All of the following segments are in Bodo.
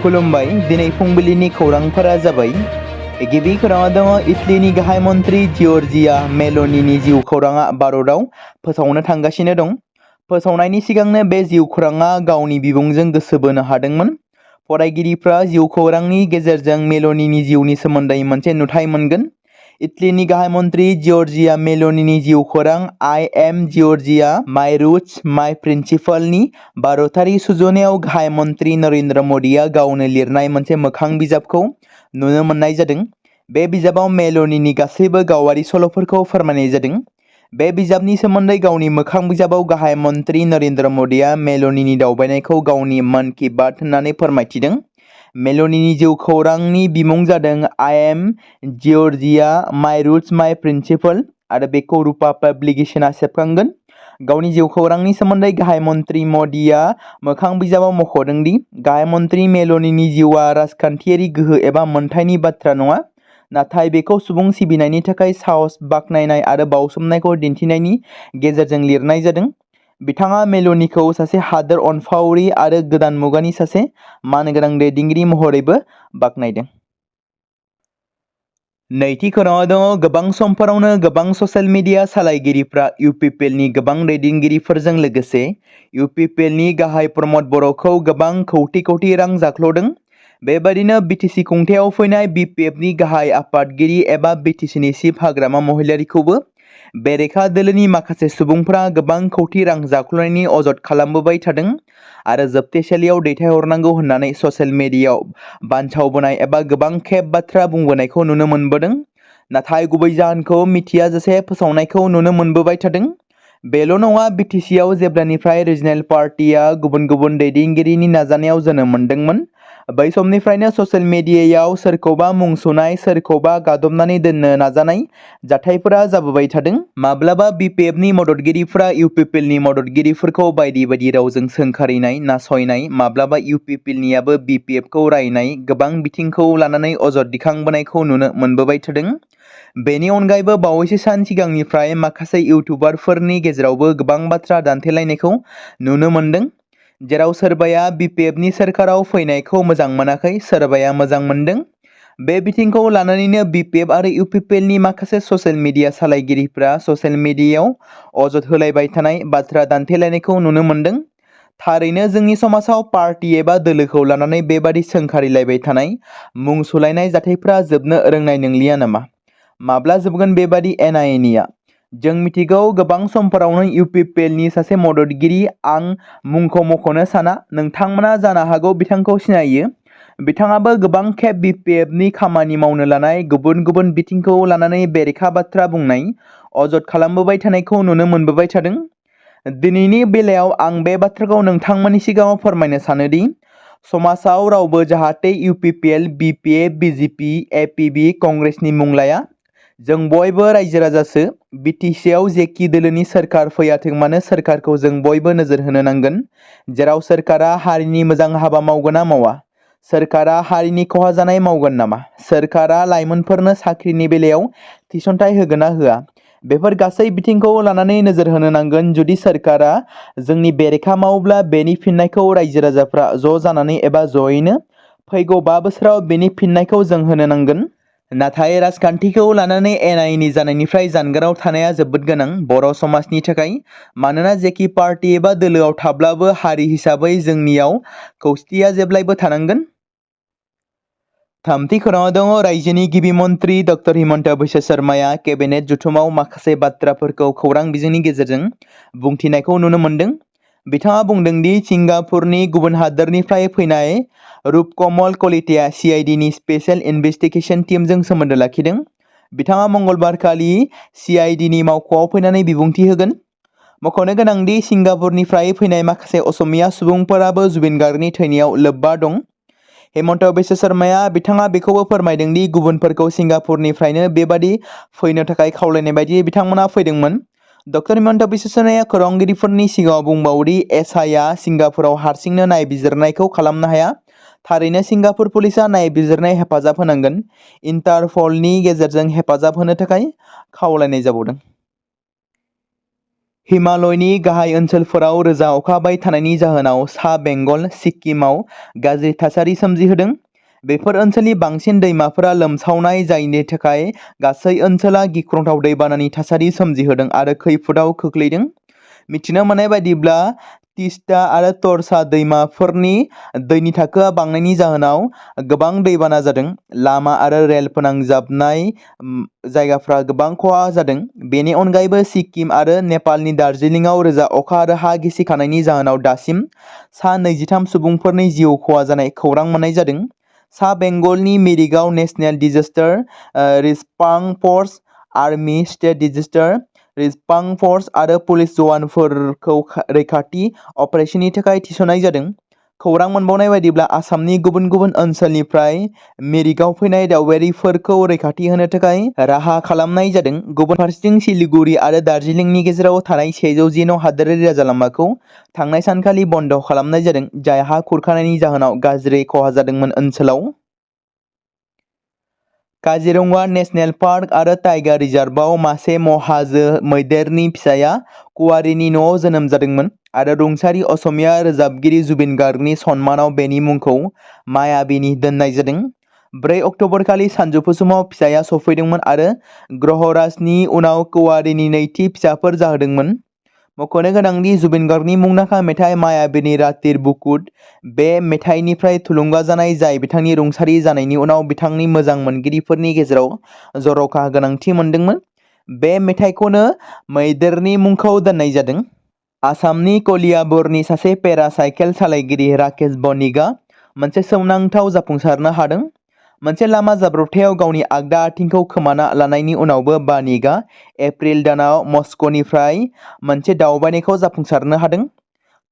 खुलुमबाय दिनै फुंबिलिनि खौरांफोरा जाबाय गिबि खौराङा दङ इटलीनि गाहाय मन्थ्रि जर्जिया मेल'नीनि जिउ खौराङा भारतआव फोसावनो थांगासिनो दं। फोसावनायनि सिगांनो बे जिउ खौराङा गावनि बिबुंजों गोसो बोनो हादोंमोन। फरायगिरिफ्रा जिउ खौरांनि गेजेरजों मेल'नीनि जिउनि सोमोन्दै मोनसे नुथाय मोनगोन। इटलीनि गाहाय मन्थ्रि जर्जिया मेल'नीनि जिउ खौरां आई एम जर्जिया माय रुट्स माय प्रिन्सिपलनि भारतारि सुजुनायाव गाहाय मन्थ्रि नरेन्द्र मोदीआ गावनो लिरनाय मोनसे मोखां बिजाबखौ नुनो मोननाय जादों। बे बिजाबाव मेल'नीनि गासैबो गावारि सल'फोरखौ फोरमायनाय जादों। बे बिजाबनि सोमोन्दै गावनि मोखां बिजाबाव गाहाय मन्थ्रि नरेन्द्र मोदीआ मेल'नीनि दावबायनायखौ गावनि मन की बात होननानै फोरमायथिदों। मेल'नीनि जिउ खौरांनि बिमुं जादों आई एम जर्जिया माय रुट्स माय प्रिन्सिपल आरो बेखौ रुपा पाब्लिकेशना सेबखांगोन। गावनि जिउ खौरांनि सोमोन्दै गाहाय मन्थ्रि मोदीआ मोखां बिजाबाव मख'दों दि गाहाय मन्थ्रि मेल'नीनि जिउआ राजखान्थियारि गोहो एबा मोनथायनि बाथ्रा नङा, नाथाय बेखौ सुबुं सिबिनायनि थाखाय साहस, बाख्नायनाय आरो बाउसोमनायखौ दिन्थिनायनि गेजेरजों लिरनाय जादों। बिथाङा मेल'नीखौ सासे हादोर अनफावरि आरो गोदान मुगानि सासे मानगोनां दैदेनगिरि महरैबो बाख्नायदों। नैथि खौराङाव दङ गोबां समफोरावनो गोबां ससियेल मिडिया सालायगिरिफ्रा इउपिपिएलनि गोबां दैदेनगिरिफोरजों लोगोसे इउपिपिएलनि गाहाय प्रमद बर'खौ गोबां कौटि रां जाख्ल'दों। बेबादिनो बिटिसि खुंथायाव फैनाय बिपिएफनि गाहाय आफादगिरि एबा बिटिसिनि चिफ हाग्रामा महिलारिखौबो बेरेखा दोलोनि माखासे सुबुंफ्रा गोबां कौटि रां जाख्ल'नायनि अजद खालामबोबाय थादों आरो जोबथेसालियाव दैथायहरनांगौ होननानै ससियेल मिडियायाव बानसावबोनाय एबा गोबां खेब बाथ्रा बुंबोनायखौ नुनो मोनबोदों। नाथाय गुबै जाहोनखौ मिथियाजासे फोसावनायखौ नुनो मोनबोबाय थादों। बेल' नङा, बिटिसिआव जेब्लानिफ्राय रिजनेल पार्टिया गुबुन गुबुन दैदेनगिरिनि नाजानायाव जोनोम मोनदोंमोन, बै समनिफ्रायनो ससियेल मिडियायाव सोरखौबा मुं सुनाय, सोरखौबा गादबनानै दोननो नाजानाय जाथायफोरा जाबोबाय थादों। माब्लाबा बिपिएफनि मददगिरिफ्रा इउपिपिएलनि मददगिरिफोरखौ बायदि बायदि रावजों सोंखारिनाय, नासयनाय, माब्लाबा इउपिपिएलनियाबो बिपिएफखौ रायनाय गोबां बिथिंखौ लानानै अजद दिखांबोनायखौ नुनो मोनबोबाय थादों। बेनि अनगायैबो बावैसो सान सिगांनिफ्राय माखासे इउटुबारफोरनि गेजेरावबो गोबां बाथ्रा दान्थेलायनायखौ नुनो मोनदों, जेराव सोरबाया बिपिएफनि सोरखाराव फैनायखौ मोजां मोनाखै, सोरबाया मोजां मोनदों। बे बिथिंखौ लानानैनो बिपिएफ आरो इउपिपिएलनि माखासे ससियेल मिडिया सालायगिरिफ्रा ससियेल मिडियायाव अजद होलायबाय थानाय, बाथ्रा दान्थेलायनायखौ नुनो मोनदों। थारैनो जोंनि समाजाव पार्टी एबा दोलोखौ लानानै बेबादि सोंखारिलायबाय थानाय, मुं सुलायनाय जाथायफ्रा जोबनो रोंनाय नंलिया नामा? माब्ला जोबगोन बेबादि एना-एनिया? जों मिथिगौ गोबां समफोरावनो इउपिपिएलनि सासे मददगिरि, आं मुंखौ मख'नो साना, नोंथांमोना जानो हागौ बिथांखौ सिनायो। बिथाङाबो गोबां खेब बिपिएफनि खामानि मावनो लानाय गुबुन गुबुन बिथिंखौ लानानै बेरेखा बाथ्रा बुंनाय, अजद खालामबोबाय थानायखौ नुनो मोनबोबाय थादों। दिनैनि बेलायाव आं बे बाथ्राखौ नोंथांमोननि सिगाङाव फोरमायनो सानोदि समाजाव रावबो जाहाथे इउपिपिएल, बिपिएफ, बिजेपि, एपिबि, कंग्रेसनि मुं लाया। जों बयबो रायजो राजासो। बिटिसिआव जेखि दोलोनि सोरखार फैयाथों मानो सोरखारखौ जों बयबो नोजोर होनो नांगोन। जेराव सोरखारा हारिनि मोजां हाबा मावगोन ना मावा? सोरखारा हारिनि खहा जानाय मावगोन नामा? सोरखारा लाइमोनफोरनो साख्रिनि बेलायाव थिसनथाइ होगोन ना होआ? बेफोर गासै बिथिंखौ लानानै नोजोर होनो नांगोन। जुदि सोरखारा जोंनि बेरेखा मावोब्ला बेनि फिननायखौ रायजो राजाफ्रा ज' जानानै एबा ज'यैनो फैगौ 5 बोसोराव बेनि फिननायखौ जों होनो नांगोन। नाथाय राजखान्थिखौ लानानै एना-एनि जानायनिफ्राय जानगाराव थानाया जोबोद गोनां बर' समाजनि थाखाय। मानोना जेखि पार्टी एबा दोलोआव थाब्लाबो हारि हिसाबै जोंनियाव खौसेथिया जेब्लायबो थानांगोन। थामथि खौराङाव दङ रायजोनि गिबि मन्थ्रि डक्टर हिमन्त बिश्व शर्माया केबिनेट जथुमाव माखासे बाथ्राफोरखौ खौरां बिजोंनि गेजेरजों बुंथिनायखौ नुनो मोनदों। बिथाङा बुंदों दि सिंगापुरनि गुबुन हादोरनिफ्राय फैनाय रुपकमल कलिताया सिआइडिनि स्पेशल इनभेस्टिगेशन टीमजों सोमोन्दो लाखिदों। बिथाङा मंगलबारखालि सिआइडिनि मावख'आव फैनानै बिबुंथि होगोन। मख'नो गोनांदि सिंगापुरनिफ्राय फैनाय माखासे असमिया सुबुंफोराबो जुबिन गार्गनि थैनायाव लोब्बा दं। हिमन्त बिश्व शर्माया बिथाङा बेखौबो फोरमायदों दि गुबुनफोरखौ सिंगापुरनिफ्रायनो बेबादि फैनो थाखाय खावलायनाय बायदियै बिथांमोना फैदोंमोन। डक्टर हिमन्त बिश्व शर्माया खौरांगिरिफोरनि सिगाङाव बुंबावदि एसआइआ सिंगापुराव हारसिंनो नायबिजिरनायखौ खालामनो हाया। थारैनो सिंगापुर पुलिसआ नायबिजिरनाय हेफाजाब होनांगोन। इन्टारपलनि गेजेरजों हेफाजाब होनो थाखाय खावलायनाय जाबावदों। हिमालयनि गाहाय ओनसोलफोराव रोजा अखा हाबाय थानायनि जाहोनाव सा बेंगल सिक्किमाव गाज्रि थासारि सोमजिहोदों। बेफोर ओनसोलनि बांसिन दैमाफोरा लोमसावनाय जायनि थाखाय गासै ओनसोला गिख्रंथाव दैबानानि थासारि सोमजिहोदों आरो खैफोदाव खोख्लैदों। मिथिनो मोननाय बायदिब्ला तिस्ता आरो तोरसा दैमाफोरनि दैनि थाखोआ बांनायनि जाहोनाव गोबां दैबाना जादों। लामा आरो रेल फोनांजाबनाय जायगाफ्रा गोबां खहा जादों। बेनि अनगायैबो सिक्किम आरो नेपालनि दार्जिलिंआव रोजा अखा आरो हा गिसिखानायनि जाहोनाव दासिम सा 23 सुबुंफोरनि जिउ खहा जानाय खौरां मोननाय जादों। सा बेंगलनि मिरिकआव नेशनेल डिजास्टार रिस्पन्स फर्स, आर्मी, स्टेट डिजास्टार रिस्पन्स फर्स आरो पुलिस जवानफोरखौ रैखाथि अपारेशननि थाखाय थिसननाय जादों। खौरां मोनबावनाय बायदिब्ला आसामनि गुबुन गुबुन ओनसोलनिफ्राय मिरिकआव फैनाय दावबायारिफोरखौ रैखाथि होनो थाखाय राहा खालामनाय जादों। गुबुन फारसेथिं सिलिगुरि आरो दार्जिलिंनि गेजेराव थानाय 110 नं हादोरारि राजालामाखौ थांनाय सानखालि बन्द खालामनाय जादों, जाय हा खुरखानायनि जाहोनाव गाज्रि खहा जादोंमोन। ओनसोलाव काजिरङा नेशनेल पार्क आरो टाइगार रिजार्भआव मासे महाजो मैदेरनि फिसाया खवारिनि न'आव जोनोम जादोंमोन आरो रुंसारि असमिया रोजाबगिरि जुबिन गार्गनि सन्मानाव बेनि मुंखौ मायाबिनी दोननाय जादों। 4 अक्ट'बरखालि सानजौफु समाव फिसाया सफैदोंमोन आरो ग्रहराजनि उनाव खवारिनि नैथि फिसाफोर जाहोदोंमोन। मख'नो गोनांदि जुबिन गार्गनि मुंदांखा मेथाइ मायाबिनी रातिर बुकुट बे मेथाइनिफ्राय थुलुंगा जानाय, जाय बिथांनि रुंसारि जानायनि उनाव बिथांनि मोजां मोनगिरिफोरनि गेजेराव जर'खा गोनांथि मोनदोंमोन। बे मेथाइखौनो मैदेरनि मुंखौ दोननाय जादों। आसामनि कलियाबरनि सासे पेरा साइकेल सालायगिरि राकेश बनिगआ मोनसे सोमोनांथाव जाफुंसारनो हादों। मोनसे लामा जाब्रबथायाव गावनि आगदा आथिंखौ खोमाना लानायनि उनावबो बनिगआ एप्रिल दानाव मस्क'निफ्राय मोनसे दावबायनायखौ जाफुंसारनो हादों।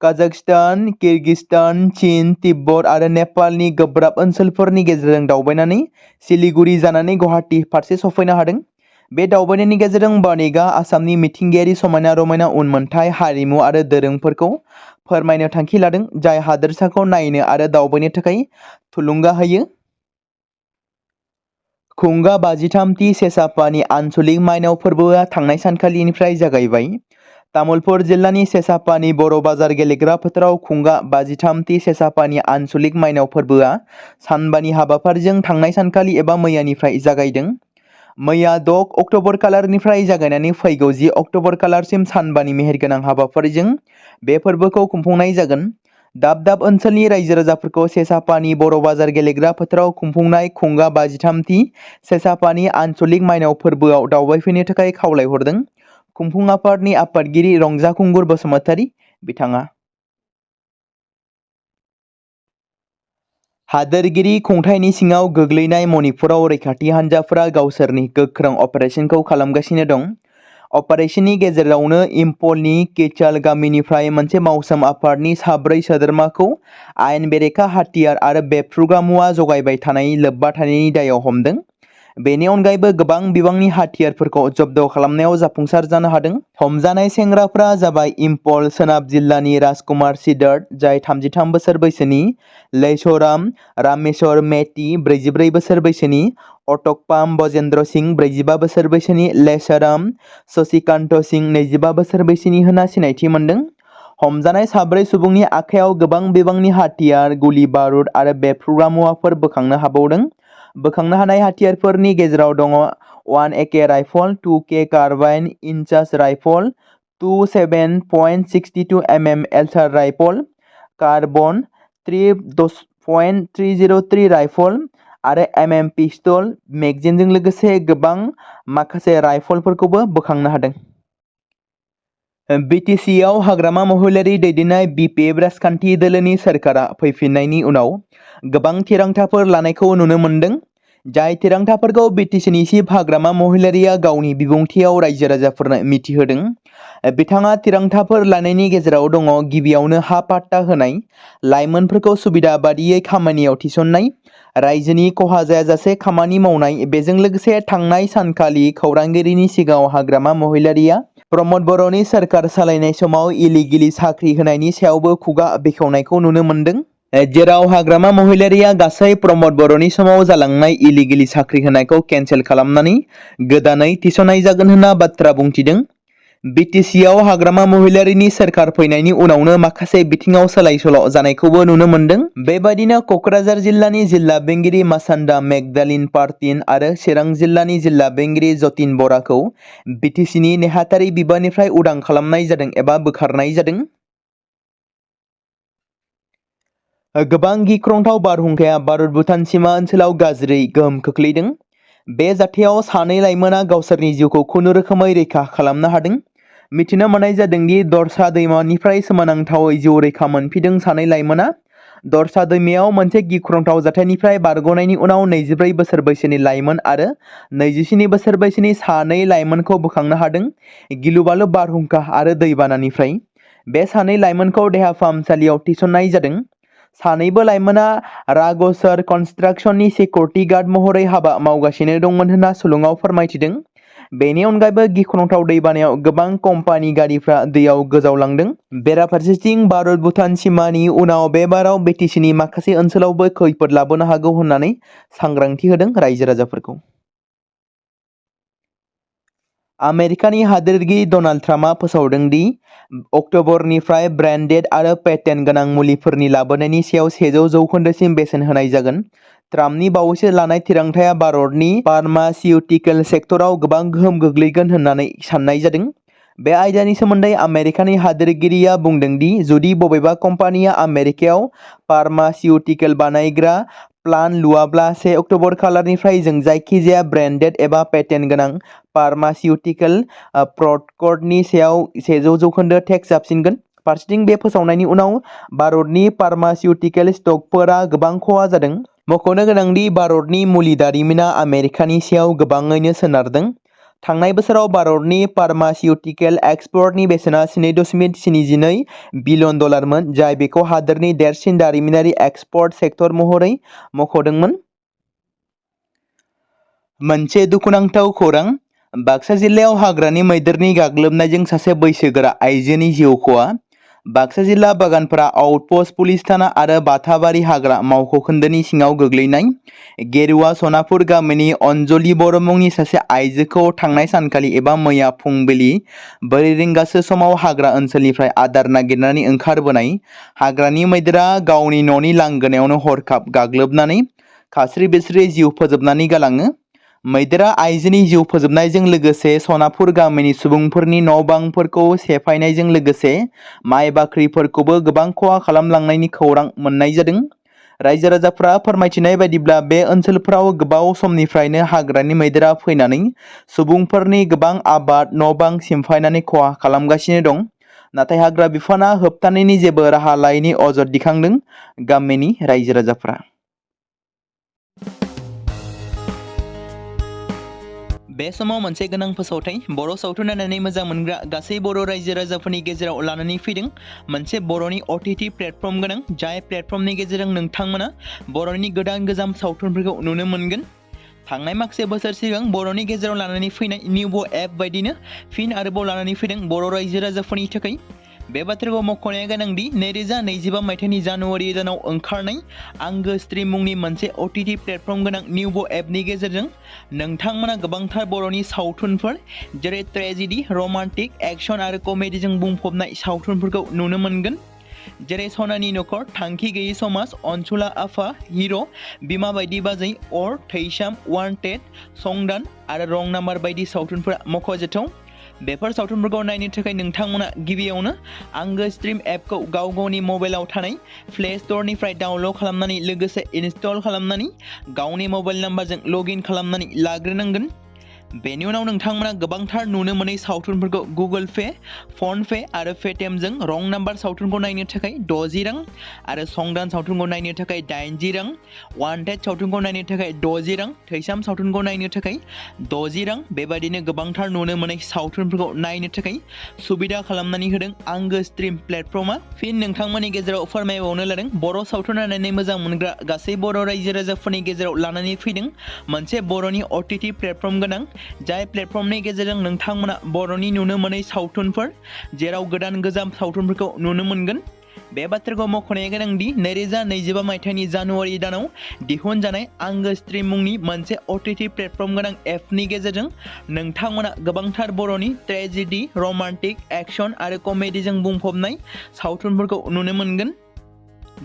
काजाखस्तान, किर्गिस्तान, चीन, तिब्बत आरो नेपालनि गोब्राब ओनसोलफोरनि गेजेरजों दावबायनानै सिलिगुरि जानानै गुवाहाटी फारसे सफैनो हादों। बे दावबायनायनि गेजेरजों बनिगआ आसामनि मिथिंगायारि समायना-रमायना उनमोनथाइ, हारिमु आरो दोरोंफोरखौ फोरमायनो थांखि लादों, जाय हादोरसाखौ नायनो आरो दावबायनो थाखाय थुलुंगा होयो। खुंगा 53थि सेसापानि आनसलिक मायनाव फोरबोआ थांनाय सानखालिनिफ्राय जागायबाय। तामुलपुर जिल्लानि सेसापानि बर' बाजार गेलेग्रा फोथाराव खुंगा 53थि सेसापानि आनसलिक मायनाव फोरबोआ सानबानि हाबाफारिजों थांनाय सानखालि एबा मैयानिफ्राय जागायदों। मैया 6 अक्ट'बर खालारनिफ्राय जागायनानै फैगौ 10 अक्ट'बर खालारसिम सानबानि मेहेरगोनां हाबाफारिजों बे फोरबोखौ खुंफुंनाय जागोन। दाब दाब ओनसोलनि रायजो राजाफोरखौ सेसापानि बर' बाजार गेलेग्रा फोथाराव खुंफुंनाय खुंगा 53थि सेसापानि आनसलिक मायनाव फोरबोआव दावबायफैनो थाखाय खावलायहरदों। खुंफुं आफादनि आफादगिरि रंजाखुंगुर बसुमतारी बिथाङा हादोरगिरि खुंथायनि सिङाव गोग्लैनाय मणिपुराव रैखाथि हान्जाफोरा गावसोरनि गोख्रों अपारेशनखौ खालामगासिनो दं। अपारेशननि गेजेरावनो इम्फलनि कैचाल गामिनिफ्राय मोनसे मावसोम आफादनि 4 सोद्रोमाखौ आयेन बेरेखा हाथियार आरो बेफ्रुग्रा मुवा जगायबाय थानाय लोब्बा थानायनि दायाव हमदों। बेनि अनगायैबो गोबां बिबांनि हाथियारफोरखौ जब्द खालामनायाव जाफुंसार जानो हादों। हमजानाय सेंग्राफोरा जाबाय इम्फल सोनाब जिल्लानि राजकुमार सिद्धार्थ, जाय 33 बोसोर बैसोनि, लैसराम रामेश्वर मेति, 44 बोसोर बैसोनि, अटकपाम बजेन्द्र सिंह, 45 बोसोर बैसोनि, लेसाराम शशिकान्त सिंह, 25 बोसोर बैसोनि होनना सिनायथि मोनदों। हमजानाय 4 सुबुंनि आखायाव गोबां बिबांनि हाथियार, गुलि बारुद आरो बेफ्रुग्रा मुवाफोर बोखांनो हाबावदों। बोखांनो हानाय हाथियारफोरनि गेजेराव दङ 1 AK rifle, 2 K carbine, INSAS rifle, 27.62 mm एल्सार राइफल, कार्बन 3.303 राइफल आरो MM पिस्टल मेगजिनजों लोगोसे गोबां माखासे राइफलफोरखौबो बोखांनो हादों। BTC-आव हाग्रामा महिलारि दैदेननाय BPF राजखान्थि दोलोनि सोरखारा फैफिननायनि उनाव गोबां थिरांथाफोर लानायखौ नुनो मोन्दों, जाय थिरांथाफोरखौ BTC-नि चिफ हाग्रामा महिलारिया गावनि बिबुंथियाव रायजो राजाफोरनो मिथिहोदों। बिथाङा थिरांथाफोर लानायनि गेजेराव दङ गिबियावनो हा पाट्टा होनाय, लाइमोनफोरखौ सुबिदा बादियै खामानियाव थिसननाय, रायजोनि खहा जायाजासे खामानि मावनाय। बेजों लोगोसे थांनाय सानखालि खौरांगिरिनि सिगाङाव हाग्रामा महिलारिया प्रमद बर'नि सोरखार सालायनाय समाव इलिगेलि साख्रि होनायनि सायावबो खुगा बेखेवनायखौ नुनो मोन्दों, जेराव हाग्रामा महिलारिया गासै प्रमद बर'नि समाव जालांनाय इलिगेलि साख्रि होनायखौ केन्सेल खालामनानै गोदानै थिसननाय जागोन होनना बाथ्रा बुंथिदों। बिटिसिआव हाग्रामा महिलारिनि सोरखार फैनायनि उनावनो माखासे बिथिङाव सोलाय-सोल' जानायखौबो नुनो मोन्दों। बेबादिनो क'क्राझार जिल्लानि जिल्ला बेंगिरि मासान्दा मेगदालिन पार्टिन आरो चिरां जिल्लानि जिल्ला बेंगिरि जतिन बराखौ बिटिसिनि नेहाथारि बिबाननिफ्राय उदां खालामनाय जादों एबा बोखारनाय जादों। गोबां गिख्रंथाव बारहुंखाया भारत-भुटान सिमा ओनसोलाव गाज्रि गोहोम खोख्लैदों। बे जाथायाव सानै लाइमोना गावसोरनि जिउखौ खुनुरोखोमै रैखा खालामनो हादों। मिथिनो मोननाय जादों दि दरसा दैमानिफ्राय सोमोनांथावै जिउ रैखा मोनफिनदों सानै लाइमोना। दरसा दैमायाव मोनसे गिख्रंथाव जाथायनिफ्राय बारग'नायनि उनाव 24 बोसोर बैसोनि लाइमोन आरो 27 बोसोर बैसोनि सानै लाइमोनखौ बोखांनो हादों गिलु-बालु बारहुंखा आरो दैबानानिफ्राय। बे सानै लाइमोनखौ देहा फाहामसालियाव थिसननाय जादों। सानैबो लाइमोना राघोसर कन्स्ट्राक्शननि सिकिउरिटि गार्ड महरै हाबा मावगासिनो दंमोन होनना सुलुङाव फोरमायथिदों। बेनि अनगायैबो गिख्रंथाव दैबानायाव गोबां कम्पानि गारिफ्रा दैयाव गोजावलांदों। बेराफारसेथिं भारत-भुटान सिमानि उनाव बे बाराव बिटिसिनि माखासे ओनसोलावबो खैफोद लाबोनो हागौ होननानै सांग्रांथि होदों रायजो-राजाफोरखौ। आमेरिकानि हादोरगिरि डनाल्ड ट्राम्पआ फोसावदों दि अक्ट'बरनिफ्राय ब्रेन्डेड आरो पेटेन्ट गोनां मुलिफोरनि लाबोनायनि सायाव 100% बेसेन होनाय जागोन। ट्राम्पनि बावैसो लानाय थिरांथाया भारतनि फार्मासिउटिकेल सेक्टराव गोबां गोहोम गोग्लैगोन होननानै साननाय जादों। बे आयदानि सोमोन्दै आमेरिकानि हादोरगिरिया बुंदों दि जुदि बबेबा कम्पानिया आमेरिकायाव फार्मासिउटिकेल बानायग्रा प्लान्ट लुवाब्ला 1 अक्ट'बर खालारनिफ्राय जों जायखिजाया ब्रेन्डेड एबा पेटेन्ट गोनां फार्मासिउटिकेल प्रडाक्टनि सायाव 100% टेक्स जाबसिनगोन। फारसेथिं बे फोसावनायनि उनाव भारतनि फार्मासिउटिकेल स्टकफोरा गोबां खहा जादों। मख'नो गोनांदि भारतनि मुलि दारिमिना आमेरिकानि सायाव गोबाङैनो सोनारदों। थांनाय बोसोराव भारतनि फार्मासिउटिकेल एक्सपर्टनि बेसेना $2.72 बिलियन, जाय बेखौ हादोरनि देरसिन दारिमिनारि एक्सपर्ट सेक्टर महरै मख'दोंमोन। मोनसे दुखुनांथाव खौरां। बाक्सा जिल्लायाव हाग्रानि मैदेरनि गाग्लोबनायजों सासे बैसोगोरा आइजोनि जिउ खहा। बाक्सा जिल्ला बागानपारा आउटपस्ट पुलिस थाना आरो बाथाबारि हाग्रा मावख'खोन्दोनि सिङाव गोग्लैनाय गेरुवा सनापुर गामिनि अनजलि बर' मुंनि सासे आइजोखौ थांनाय सानखालि एबा मैया फुंबिलि 4 रिंगासो समाव हाग्रा ओनसोलनिफ्राय आदार नागिरनानै ओंखारबोनाय हाग्रानि मैदेरा गावनि न'नि लांगोनायावनो हरखाब गाग्लोबनानै खास्रि-बिस्रि जिउ फोजोबनानै गालाङो। मैदेरा आइजोनि जिउ फोजोबनायजों लोगोसे सनापुर गामिनि सुबुंफोरनि न'-बांफोरखौ सेफायनायजों लोगोसे माइ बाख्रिफोरखौबो गोबां खहा खालामलांनायनि खौरां मोननाय जादों। रायजो-राजाफ्रा फोरमायथिनाय बायदिब्ला बे ओनसोलफोराव गोबाव समनिफ्रायनो हाग्रानि मैदेरा फैनानै सुबुंफोरनि गोबां आबाद न'-बां सिमफायनानै खहा खालामगासिनो दं। नाथाय हाग्रा बिफाना होबथानायनि जेबो राहा लायैनि अजद दिखांदों गामिनि रायजो-राजाफ्रा। बे समाव मोनसे गोनां फोसावथाय बर' सावथुन नायनानै मोजां मोनग्रा गासै बर' रायजो-राजाफोरनि गेजेराव लानानै फैदों मोनसे बर'नि OTT प्लेटफर्म गोनां, जाय प्लेटफर्मनि गेजेरजों नोंथांमोना बर'नि गोदान गोजाम सावथुनफोरखौ नुनो मोनगोन। थांनाय माखासे बोसोर सिगां बर'नि गेजेराव लानानै फैनाय निउबो एप बायदिनो फिन आरोबाव लानानै फैदों बर' रायजो-राजाफोरनि थाखाय। बे बाथ्राखौ मख'नाया गोनांदि 2025 मायथाइनि जानुवारि दानाव ओंखारनाय आंगो स्ट्रिम मुंनि मोनसे OTT प्लेटफर्म गोनां निउबो एपनि गेजेरजों नोंथांमोना गोबांथार बर'नि सावथुनफोर जेरै ट्रेजेडि, रमान्टिक, एक्सन आरो कमेडिजों बुंफबनाय सावथुनफोरखौ नुनो मोनगोन। जेरै सनानि नखर, थांखि गैयै समाज, अनसुला आफा, हिर', बिमा बायदि बाजै, अर, थैसाम, वान्टेड, संदान आरो रं नाम्बार बायदि सावथुनफोरा मख'जाथाव। बेफोर सावथुनफोरखौ नायनो थाखाय नोंथांमोना गिबियावनो आंगो स्ट्रिम एपखौ गाव गावनि मबाइलाव थानाय प्ले स्ट'रनिफ्राय डाउनल'ड खालामनानै लोगोसे इनस्टल खालामनानै गावनि मबाइल नाम्बारजों लग इन खालामनानै लाग्रोनांगोन। बेनि उनाव नोंथांमोना गोबांथार नुनो मोनै सावथुनफोरखौ गुगोल पे, फन पे आरो पेटिएमजों रं नाम्बार सावथुनखौ नायनो थाखाय 60 रां आरो संदान सावथुनखौ नायनो थाखाय 80 रां, वान्टेड सावथुनखौ नायनो थाखाय 60 रां, थैसाम सावथुनखौ नायनो थाखाय 60 रां बेबायदिनो गोबांथार नुनो मोनै सावथुनफोरखौ नायनो थाखाय सुबिदा खालामनानै होदों आंगो स्ट्रिम प्लेटफर्मआ। फिन नोंथांमोननि गेजेराव फोरमायबावनो लादों बर' सावथुन नायनानै मोजां मोनग्रा गासै बर' रायजो-राजाफोरनि गेजेराव लानानै फैदों मोनसे बर'नि OTT प्लेटफर्म गोनां, जाय प्लेटफर्मनि गेजेरजों नोंथांमोना बर'नि नुनो मोनै सावथुनफोर जेराव गोदान गोजाम सावथुनफोरखौ नुनो मोनगोन। बे बाथ्राखौ मख'नाया गोनांदि 2025 मायथाइनि जानुवारि दानाव दिहुनजानाय आंगो स्ट्रीम मुंनि मोनसे OTT प्लेटफर्म गोनां एपनि गेजेरजों नोंथांमोना गोबांथार बर'नि ट्रेजेडी, रमान्टिक, एक्शन आरो कमेडीजों बुंफबनाय सावथुनफोरखौ नुनो मोनगोन।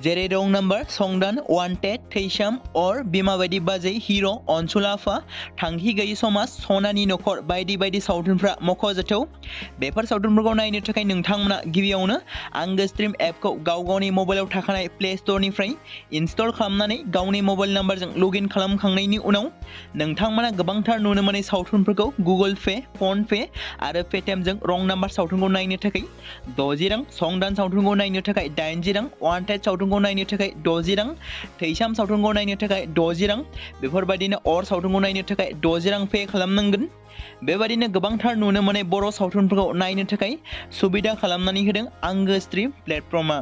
जेरै रं नाम्बार, संदान, वान्टेड, थैसाम, अर, बिमा बायदि बाजै, हिर', अनसुला आफा, थांखि गैयि समाज, सनानि नखर बायदि बायदि सावथुनफ्रा मख'जाथाव। बेफोर सावथुनफोरखौ नायनो थाखाय नोंथांमोना गिबियावनो आंगो स्ट्रीम एपखौ गावनि मबाइलाव थाखानाय प्ले स्ट'रनिफ्राय इनस्टल खालामनानै गावनि मबाइल नाम्बारजों लगइन खालामखांनायनि उनाव नोंथांमोना गोबांथार नुनो मोननाय सावथुनफोरखौ गुगोल पे, फन पे आरो पेटिएमजों रं नाम्बार सावथुनखौ नायनो थाखाय 60 रां, संदान सावथुनखौ नायनो थाखाय 80 रां, वान्टेड सावथुनखौ नायनो थाखाय 60 रां, थैसाम सावथुनखौ नायनो थाखाय 60 रां, बेफोरबायदिनो अर सावथुनखौ नायनो थाखाय 60 रां पे खालामनांगोन। बेबायदिनो गोबांथार नुनो मोननाय बर' सावथुनफोरखौ नायनो थाखाय सुबिदा खालामनानै होदों आंगो स्ट्रीम प्लेटफर्मआ।